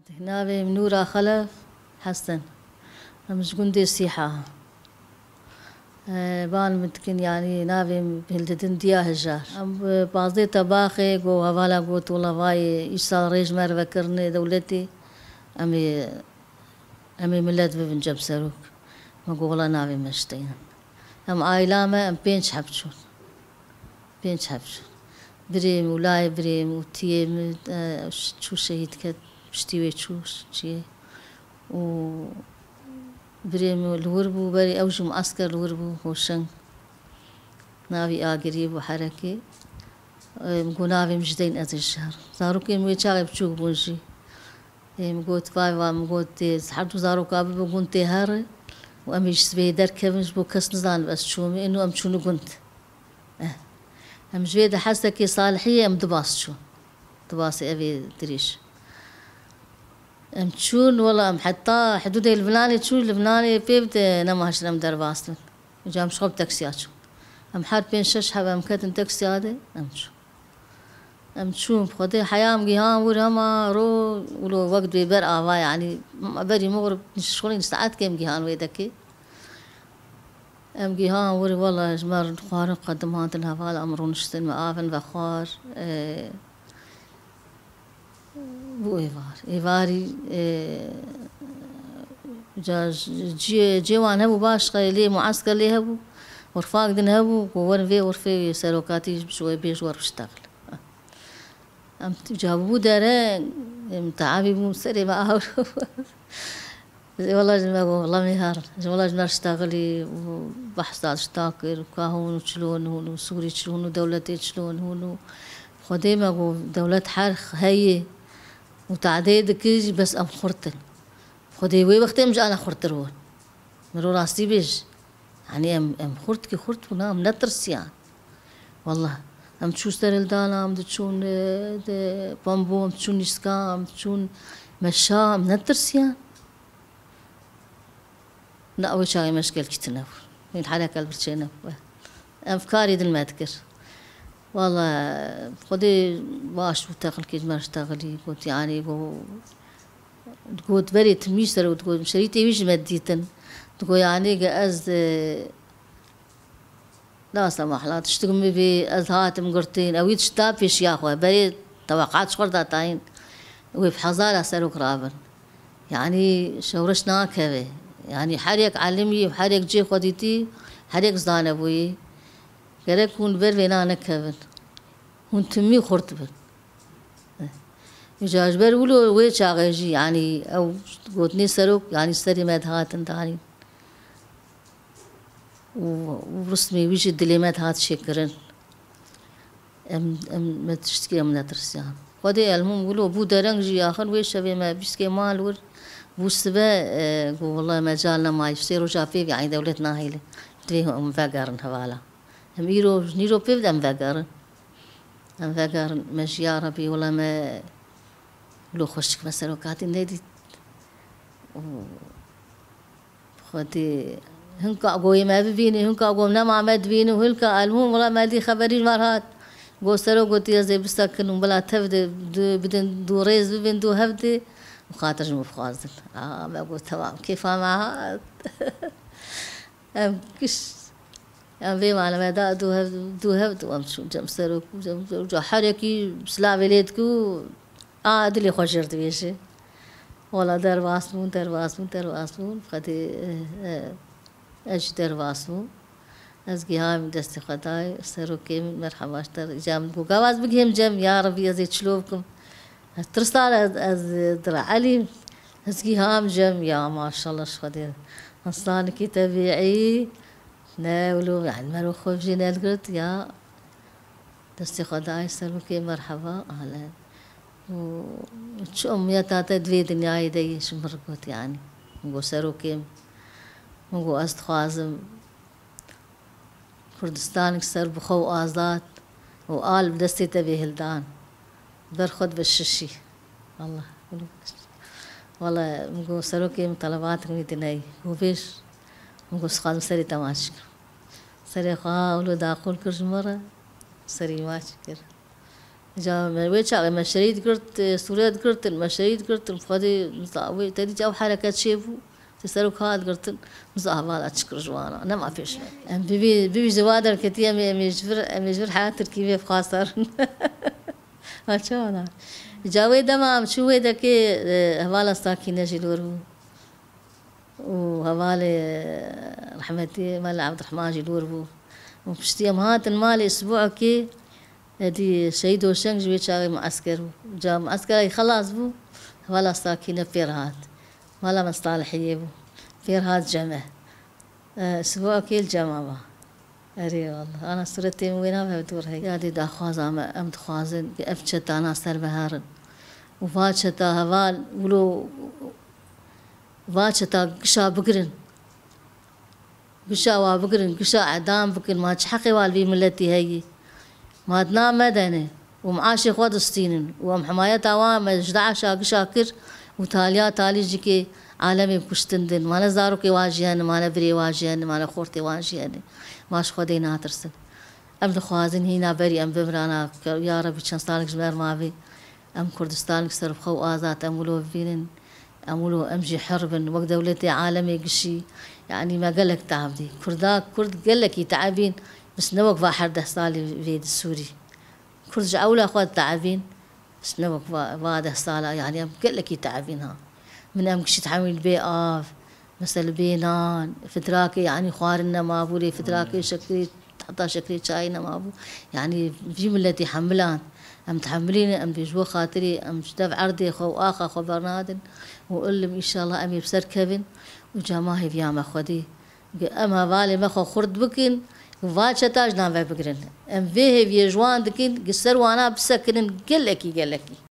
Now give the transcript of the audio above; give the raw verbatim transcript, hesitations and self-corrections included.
Navê min Nûra Xelef Hesen. Em ji gundê Sîha. Ee, ban min dikin, yanî navê min hildidin Diya Hijar. Em bi pazdeh tebaxê got, hevala got, wela vayê, îsal rêj me re vekirine dewletê. Em ê, em ê milet bibin cem serok. Me got, wela navê me ji te ye. Em aîla me, em pênc heb çûn. Pênc heb çûn. Birê min û layê birê min û tiyê min, e, ş-, çû şehîd ket, piştî wê çû çiyê. Û birê min li wir bû, berê ew jî muesker li wir bû, Hoşeng. Navî Agiriyê bû, Herekê. E, min got, navê min ji deyn ez ê ji her. Zarokên min wê çaxê biçûk bûn jî. Ê, min got, vay, va, min got, tê, her du zaroka bibe gund tê here û em ê ji sibê derkevin, ji bo kes nizanibe ez çûme, êno em çûne gund. Eh. Em ji vê de Hesekê Salihiyê em du bas çûn. Du basê evê dirêj. Em çûn, wela em heta hidûdê Libnanê çûn, Libnanê pê bide nema haştin em derbas bin. Îca em ji xwe bi teksiya çûn. Em her pênc şeş heb em ketin teksiya de, em çûn. Em çûn, bi Xwedê heya em gihan wir hema ro, wilo wek dibê ber ava, yanî berî mixrib nişt xwe nîv saetkê em gihan wê dekê. Em gihan wir, wela ji me re xwarin qediman din, heval em rûniştin, me avin vexwar. E, bû êvar. Êvarî, e, ca ji, ciyê, ciyê wan hebû baş, xeylê muesker lê hebû. Xurfak din hebû, ku werin vê xurfê wê serokatî ji we bêj wer biştexil. Em t-, ca bû dere, em teabî bûn, serê me awro. Ji wela ji me got, wela me her. Ji wela ji me ştexilî û behsa şta kir, ka hûn û çilon hûn û Sûrî çilon û dewletê çilon hûn û Xwedê me got, dewlet her heye û tadê dikir jî, bes em xurt in. Xwedê wê wextê em ji ana xurtir bûn. Miro rastî bêj. Yanî em, em xurtkî xurt bûn, em netirsiyan. Wallah, em çûn serhildana, em diçûn, e, de, Pambo, em diçûn Nîska, em diçûn Meşa, em netirsiyan. Na, ew çaxê me ji gelkî tune bû. Min herek el birçê nebû. Em karî din me dikir. Wallah, Xwedê baş bû, teqilkê ji me re ji teqilî, got, yanî, got, Digot, berê timî ser û digot, şerîtê wî jî me dîtin. Digot, yanî ge ez, e, la semahla, tiştik min bê, ez hatim girtin. Ewî tişta pêşiya xwe, berê teweqat ji xwe re datayîn. Wê bi hezara serok rabin. Yanî şewreş nakeve. Yanî her yek elimî, her yek cihê xwe dîtî, her yek zanebûyî. Gerek hûn ber vêna nekevin. Hûn timî xurt bin. Îca ji ber wilo wê çaxê jî, yanî ew gotinê serok, yanî serê me dihatin danîn. Û, û rismê wî jî dilê me dihat çêkirin. Em, em, me tiştkî em netirsiyan. Xwedê elmûm wilo bû dereng jî, axir wê şevê me bîskê mal wir bû sibe, e, got, wela mecal nema, sê roja pê bî, yanî dewlet nahêle. Divê em vegerin hevala. Em îro, nîro pê bide em vegerin. Em vegerin, me jî ya Rebî, wela me wilo xweşik me serokatî nedît. Û Xwedê hinka goyê me bibîne, hinka gom nema me dibîne, hinka elhûn, wela me dî xeberî ji me re hat. Got, serok, gotî, ez ê bisekin û bila tev de du, bidin, du rêz bibin, du hev de û xatir ji min bixwazin. A, me got, temam, kêfa me hat. Em kiş, em vê mala me da du hev, du hev, du em çûn cem serok û cem, cem, cem, her yekî silavê lê dikî û a dilê xwe jêr dibêje. Wela derbas bûn, derbas bûn, derbas bûn. Xwedê, eh, eh, ez jî derbas bûm. Ez gihamî destê xwe dayê serokê min, merheba ji te re. Îca min got, gava ez bigihêm cem, ya Rebî, ez ê çilo bikim. Ez tirsa ez, ez dira Elî, ez giham cem, ya maşallah ji Xwedê. Însanekî tebîî, ne wilo, yanî mero xwe jê nedigirt, ya destê xwe dayê serokê, merheba, ale. Û çi umiyeta te di vê dinyayê de ye, ji min re got, yanî. Min got, serokê min, min got, ez dixwazim Kurdistanek serbixwe û azad û al bi destê te bê hildan. Ber xwe dibe şişî. Allah. Wala min got, serokê min, telebatek min tune ye. Got, bêj. Min got, dixwazim serê te maç kim. Serê xwe ha wilo daqûl kir ji min re. Serî maç kir. Ca me wê çaxê me şehîd girt, e, Sûriye digirtin, me şehîd girtin, Xwedê miza wê te dît ew hereket çêbû, te serok hat girtin, miza hevala çi kir ji wana, nema pêş me. Em bivî, bivî ji wa derketî em ê, em ê ji vir, em ê ji vir heya Tirkî vê bixwasarin. Ha, çawa da? Ca wê dema em çû wê dekê, e, hevala Sakîne jî li wir bû. û hevalê rehmetî Mela Ebdirehman jî li wir bû. Û piştî em hatin malê, isbuekê, edî Şehîd Hoşeng ji wê çaxê muesker bû. Ca mueskera wî xelas bû, hevala Sakîne pêr hat. Mala me Salihiyê bû. Pêr hat cem me. E, isbuekê li cem me ma. Erê wallah. Ana sûretê min wê nave dûr heye. Yadê daxwaza me, em dixwazin ku ev çetana ser biherin. Û va çeta heval wilo va çeta gişa bigirin. Gişa wa bigirin, gişa edam bikin. Ma çi heqê wa li vî miletî heyî? Ma dina me dene û miaşê xwe distînin û em himayeta wan me ji DAIŞa gişa kir û taliya talî jî kê alemê kuştin din. Ma ne zarokê wan jî hene, ma ne birê wan jî hene, ma ne xortê wan jî hene. Ma ji Xwedê natirsin. Em dixwazin hîna berî em bimrana, ya Rebî çend salek ji me re mavê. Em Kurdistanek serbixwe û azad em wilo bibînin. Em wilo em jî hir bin, wek dewletê alemê gişî. Yanî me gelek tev dî. Kurda, Kurd gelekî tev bîn, bes ne wek va her deh salî vê di Sûrî. Kurd ji ewla xwe tev bîn, bes ne wek va, va deh sala, yanî em gelekî tev bîn ha. Min em gişî tehemîl bê av, mesela bê nan, fidrakê, yanî xwarin nemabû, lê fidrakê şekirê, heta şekirê çayê nemabû. Yanî vî miletî hemilan. Em tehemilî ne, em bê ji bo xatirê, em ji dev erdê xwe û axa xwe bernadin. Û ilim înşallah em ê bi ser kevin û cema hêviya me Xwedê. Em hevalê me xwe xurt bikin û va çeta ji nave bigirin. Em vê hêviyê ji wan dikin, gi ser wana bisekinin gelekî, gelekî.